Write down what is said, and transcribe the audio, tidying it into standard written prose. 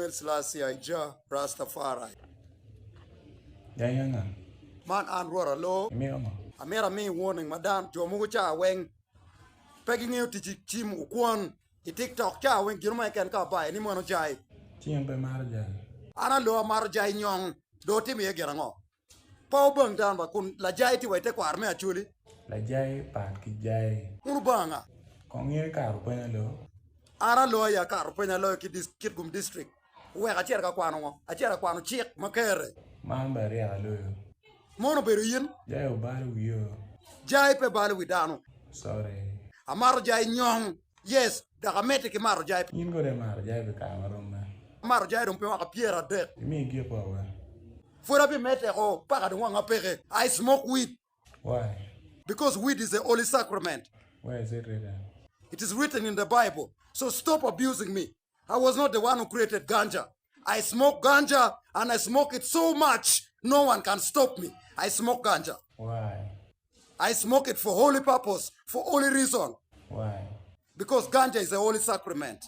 Emmanuel Selassie I Jah Rastafari. Jai anga? Man an Rwot Aloo. Imito ngo? Amito ami warning ma dan jo mogo ca weng pe gingeyo tic ki cim okwon i tiktok ca weng gino mo keken ka abayo ni mono jai. Ci in pe imaro jai? An Aloo amato jai nyong dong otimo iye gin ango? Pe wubang dano ba kun lajai tye wa i tekwaro me Acholi. Lajai pat ki jai. Wun wubang anga? Kong in ikato peny alo. An alo aye akato peny aloyo ki Kitgum District. Oweko acito ka kwano ngo? Acito ka kwano cik ma kerre. Man bene ryek aloyo. Mono obedo in? Jai obalo wiyo. Jai pe balo wi dano. Sorry. Amato jai nyong. Yes, dok amedde ki mato jai. In kono imato jai pi kare ma rom mene? Amato jai dong pi mwaka pyeradek. Imiyo igik wa we. Pud abimedde ko paka dong wanga peke. I smoke weed. Why? Because weed is a holy sacrament. Where is it written? It is written in the Bible. So stop abusing me. I was not the one who created ganja. I smoke ganja and I smoke it so much no one can stop me. I smoke ganja. Why? I smoke it for holy purpose, for holy reason. Why? Because ganja is a holy sacrament.